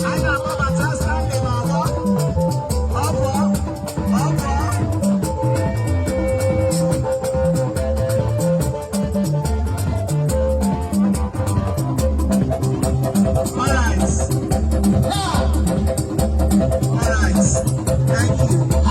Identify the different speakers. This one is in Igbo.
Speaker 1: Anyị na-akpọbata Stanley n'ọgbọ. Ọ pụọ, ọ pụọ. All right. All right. Thank you.